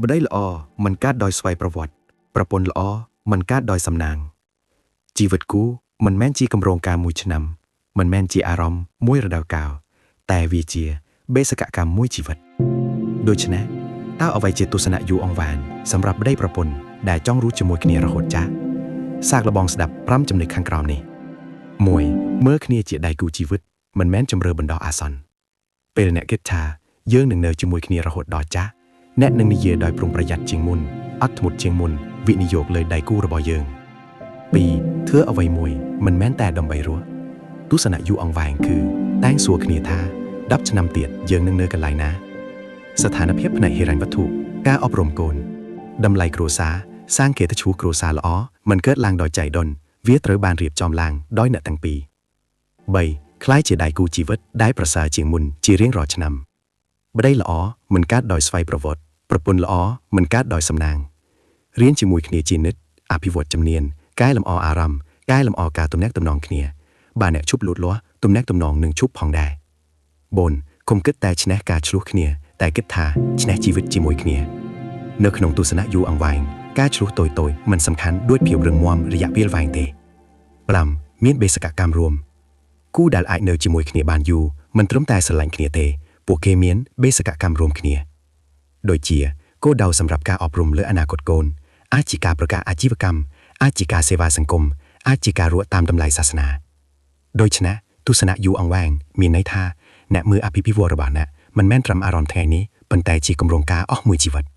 ប្តីល្អមិនកើតដោយស្វ័យប្រវត្តិប្រពន្ធល្អមិនកើតដោយសំណាងជីវិតគូមិនមែនជាគម្រោងការមួយឆ្នាំមិនមែនជាអារម្មណ៍មួយរដូវកាលតែវាជាបេសកកម្មមួយជីវិតដូច្នេះតើអ្វីជាទស្សនៈយូរអង្វែងសម្រាប់ប្តីប្រពន្ធដែលចង់រស់ជាមួយគ្នារហូតចាស់សាកល្បងស្ដាប់5ចំណុចខាងក្រោមនេះ1មើលគ្នាជាដៃគូជីវិតមិនមែនជម្រើសបណ្ដោះអាសន្នពេលអ្នកគិតថាយើងនឹងនៅជាមួយគ្នារហូតដល់ចាស់ អ្នកនឹងនិយាយដោយប្រុងប្រយ័ត្នជាងមុនអត់ធ្មត់ជាងមុនវិនិយោគលើដៃគូរបស់យើង2ធ្វើអ្វីមួយមិនមែនតែដើម្បីរស់ទស្សនៈយូរអង្វែងគឺតែងសួរគ្នាថា10ឆ្នាំទៀតយើងនឹងនៅកន្លែងណា ស្ថានភាពផ្នែកហិរញ្ញវត្ថុការអប់រំកូនតម្លៃគ្រួសារសាងកិត្តិយសគ្រួសារល្អមិនកើតឡើងដោយចៃដន្យវាត្រូវបានរៀបចំឡើងដោយអ្នកទាំងពីរ3ក្លាយជាដៃគូជីវិតដែលប្រសើរជាងមុនជារៀងរាល់ឆ្នាំ ប្តីល្អមិនកើតដោយស្វ័យប្រវត្តិប្រពន្ធល្អមិនកើតដោយសំណាងរៀនជាមួយគ្នាជានិច្ចអភិវឌ្ឍជំនាញកែលម្អអារម្មណ៍កែលម្អការទំនាក់ទំនងគ្នាបើអ្នកឈប់លូតលាស់ទំនាក់ទំនងនឹងឈប់ផងដែរ4កុំគិតតែឈ្នះការឈ្លោះគ្នាតែគិតថាឈ្នះជីវិតជាមួយគ្នានៅក្នុងទស្សនៈយូរអង្វែងការឈ្លោះតូចៗមិនសំខាន់ដូចភាពរឹងមាំរយៈពេលវែងទេ5មានបេសកកម្មរួម គូដែលអាចនៅជាមួយគ្នាបានយូរមិនត្រឹមតែស្រឡាញ់គ្នាទេ ពួកគេមានបេសកកម្មរួមគ្នាដូចជាគោលដៅសម្រាប់ការអប់រំលើអនាគតកូនអាចជាការប្រកាសអាជីវកម្មអាចជាការសេវាសង្គមអាចជាការរស់តាមតម្លៃសាសនាដូច្នេះទស្សនៈយូរអង្វែងមានន័យថាអ្នកមើលអភិភិវឌ្ឍរបស់អ្នកមិនមែនត្រឹមអារម្មណ៍ថ្ងៃនេះប៉ុន្តែជាគម្រោងការអស់មួយជីវិត។